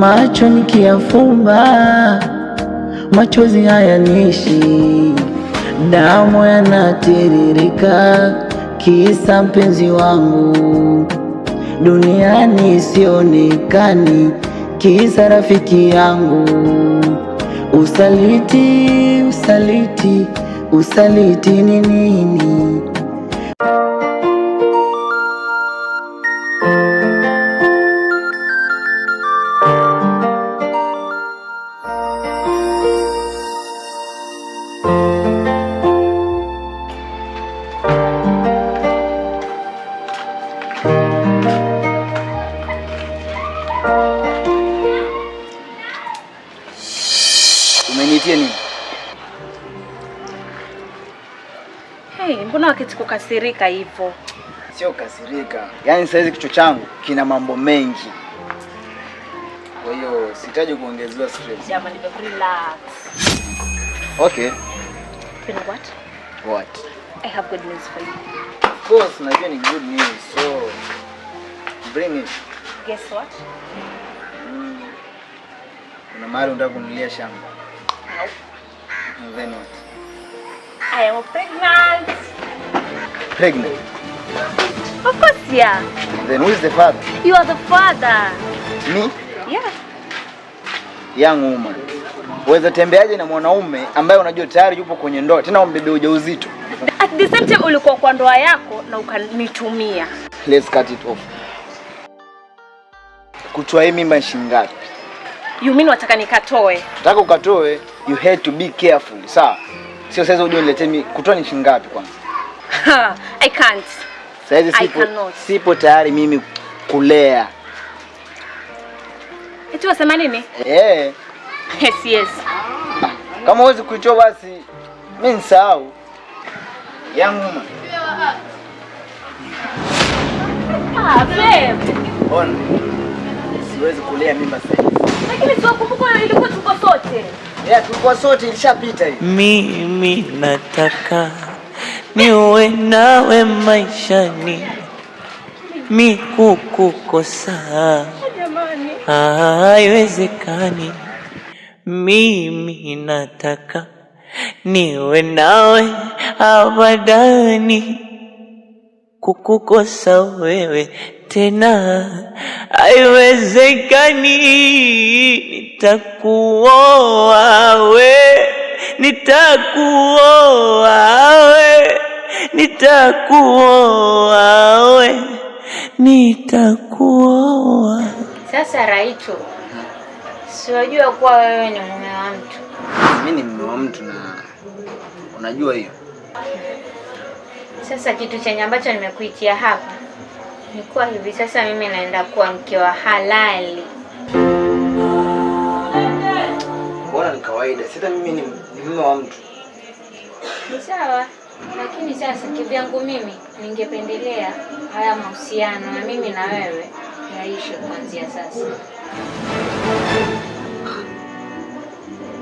Macho nikiyafumba, machozi hayanishi, damu yanatiririka, kisa mpenzi wangu duniani sionekani, kisa rafiki yangu. Usaliti, usaliti, usaliti ni nini? Umeniitia nini? Hey, mbona wakati kukasirika hivyo? Sio kasirika, yaani saizi kichwa changu kina mambo mengi, kwa hiyo sihitaji kuongezewa stress. Jamani, babe, relax. Okay, You know what? What? I have good news for you. Of course, najua ni good news, so bring it. Guess what? Kuna mahali unataka kununulia shamba? No. And then what? I am pregnant. Pregnant? Of course, yeah. Then who is the father? You are the father. Me? Yeah. Young woman. Weza tembeaje na mwanaume ambaye unajua tayari yupo kwenye ndoa, tena umbebe ujauzito? At the same time ulikuwa kwa ndoa yako na ukanitumia. Let's cut it off. Kutoa hii mimba ni shilingi ngapi? You mean wataka nikatoe? Nataka ukatoe, you had to be careful, sawa? Sio sasa uje uniletee mimi. Kutoa ni shilingi ngapi kwanza? I can't. Saizi I sipo, cannot. sipo tayari mimi kulea. Eti wasema nini? Eh, Yes. kama huwezi kuitoa basi mimi nisahau. Young woman. Ah, babe. Ona. Siwezi kulea mimba sasa. Lakini si wakumbuka ilikuwa tuko sote. Yeah, tulikuwa sote, ilishapita hiyo. Mimi nataka niwe nawe maishani, mikukukosa Jamani. haiwezekani. Mimi nataka niwe nawe abadani, kukukosa wewe tena haiwezekani. Nitakuoa we, nitakuoa we, nitakuoa we, nitakuoa. Sasa Raicho, si wajua kuwa wewe ni mume wa mtu? Mimi ni mume wa mtu na unajua hiyo. Sasa kitu chenye ambacho nimekuitia hapa ni kuwa hivi sasa mimi naenda kuwa mke wa halali. Mbona ni kawaida? Sita mimi ni mume wa mtu. Ni sawa, lakini sasa kivyangu mimi ningependelea haya mahusiano ya mimi na wewe yaishe kuanzia sasa.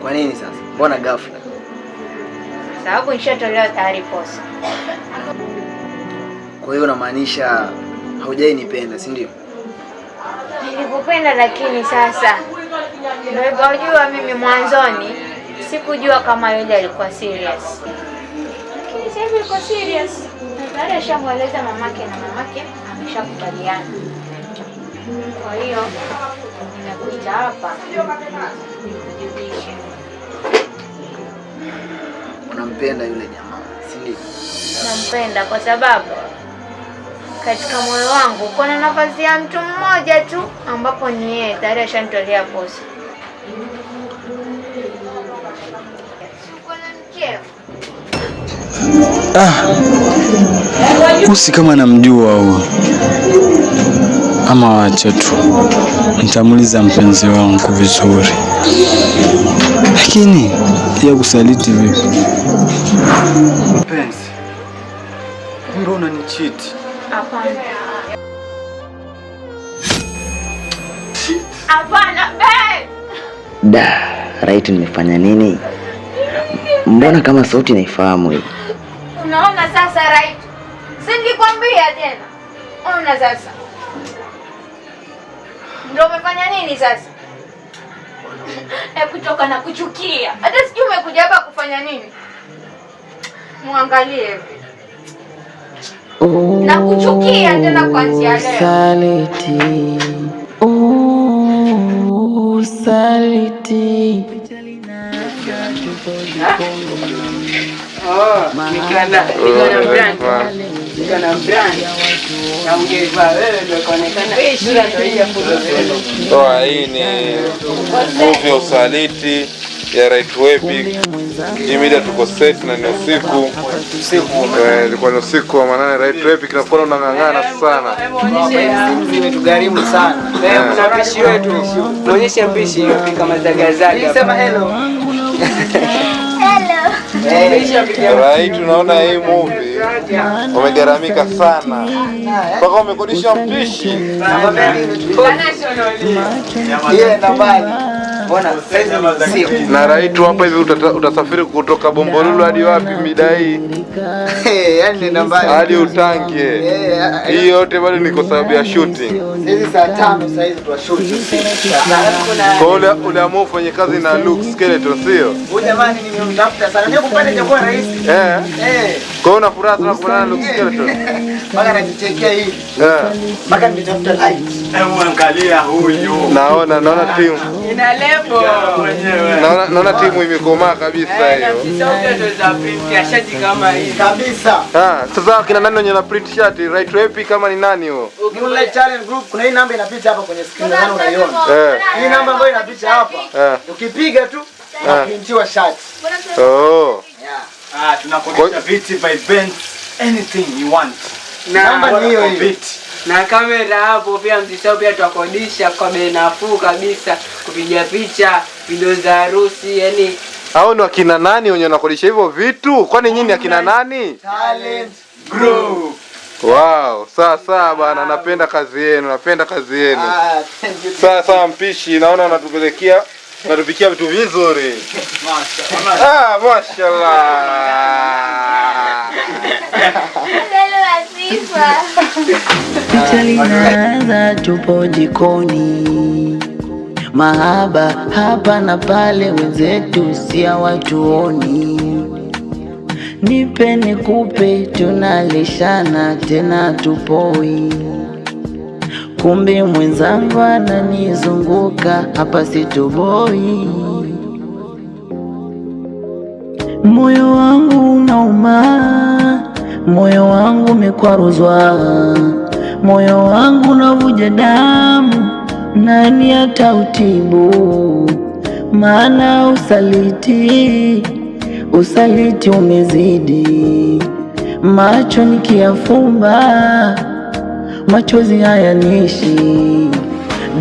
Kwa nini sasa? Mbona ghafla? Sababu nishatolewa tayari posa. Kwa hiyo unamaanisha haujai nipenda, si ndio? Nilikupenda, lakini sasa ndio hivyo, unajua mimi mwanzoni sikujua kama yule alikuwa serious, lakini sasa hivi yuko serious na tayari ashamweleza mamake na mamake ameshakubaliana. Kwa hiyo nimekuita hapa nikujulishe. Unampenda yule jamaa, si ndio? Nampenda kwa sababu katika moyo wangu kuna nafasi ya mtu mmoja tu ambapo ni yeye, tayari ashanitolea posa. Si uko na mkeo? Ah, usi kama namjua huyu ama wacha tu, nitamuuliza mpenzi wangu vizuri. Lakini ya kusaliti vipi? Mpenzi, kumbe unanicheat. Hapana. Hapana, babe. Da, right, nimefanya nini? Mbona kama sauti naifahamu hivi? Unaona sasa, right? Si nilikwambia tena. Ona sasa. Ndio umefanya nini sasa? Hebu toka na kuchukia. Hata sijui umekuja hapa kufanya nini. Muangalie hivi. Nakuchukia tena kuanzia leo. Usaliti, usaliti. Toa, hii ni movie ya usaliti ya Right Epic. Hii mida tuko set na ni usiku. Eh, ilikuwa ni usiku wa manane. Right Epic na kuona unang'ang'ana sana. Zimetugharimu sana. Kuna mpishi wetu, muonyeshe mpishi pika mazagazaga. Sema hello. Right, unaona hii movie wamegharamika sana mpaka wamekodisha mpishi. Ile nambari. Mbona saizi ni usiku. Na right hapa hivi utasafiri kutoka Bombolulu hadi wapi mida hii? Yaani ni nambari. Hadi Utange. Hii yote bado ni kwa sababu ya shooting. Saizi saa 5 saizi tuwashoot. Kwa hiyo uliamua ufanye kazi na Luke Skeleton, sio? Huyu jamani nimemtafuta sana. Ndio kupata itakuwa rahisi. Eh. Eh. Kwa hiyo una furaha sana kuonana na Luke Skeleton. Mpaka najichekea hivi. Eh. Mpaka nimetafuta light. Hebu angalia huyu. Naona timu. Ina lebo. Naona timu imekomaa kabisa hiyo. Za print ya shati kama hii. Kabisa. Ah, sasa kina nani wenye na print shirt Right Epic kama ni nani huo? Moonlight Talent Group, kuna hii namba inapita hapa kwenye screen, nadhani unaiona. Eh. Hii namba ambayo inapita hapa. Ukipiga tu unaprintiwa shati. Oh. Ah, tunakodisha viti by events, anything you want. Namba ni hiyo hiyo. Viti. Na kamera hapo pia msisahau, pia twakodisha kwa bei nafuu kabisa, kupiga picha, video za harusi, yani Hao ni wakina nani wenye wanakodisha hivyo vitu? Kwani nyinyi ni akina nani? Talent Group. Wow, sawa sawa bana, napenda kazi yenu, napenda kazi yenu. Ah, thank you. Sawa sawa mpishi, naona unatupikia vitu vizuri. Ah, mashallah. Picha linaanza, tupo jikoni, mahaba hapa na pale, wenzetu si hawatuoni. Nipe nikupe, tunalishana tena tupoi. Kumbe mwenzangu ananizunguka hapa, sitoboi. Moyo wangu unauma, moyo wangu umekwaruzwa, moyo wangu unavuja damu, nani atautibu? Maana usaliti, usaliti umezidi, macho nikiyafumba, machozi hayanishi,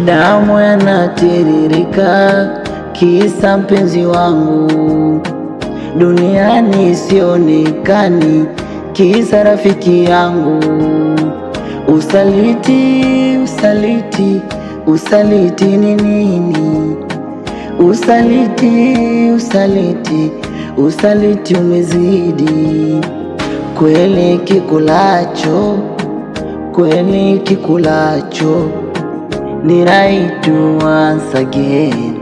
damu yanatiririka, kisa mpenzi wangu duniani sionekani, kisa rafiki yangu. Usaliti, usaliti, usaliti ni nini? Usaliti, usaliti, usaliti umezidi. Kweli kikulacho, kweli kikulacho ni right once again.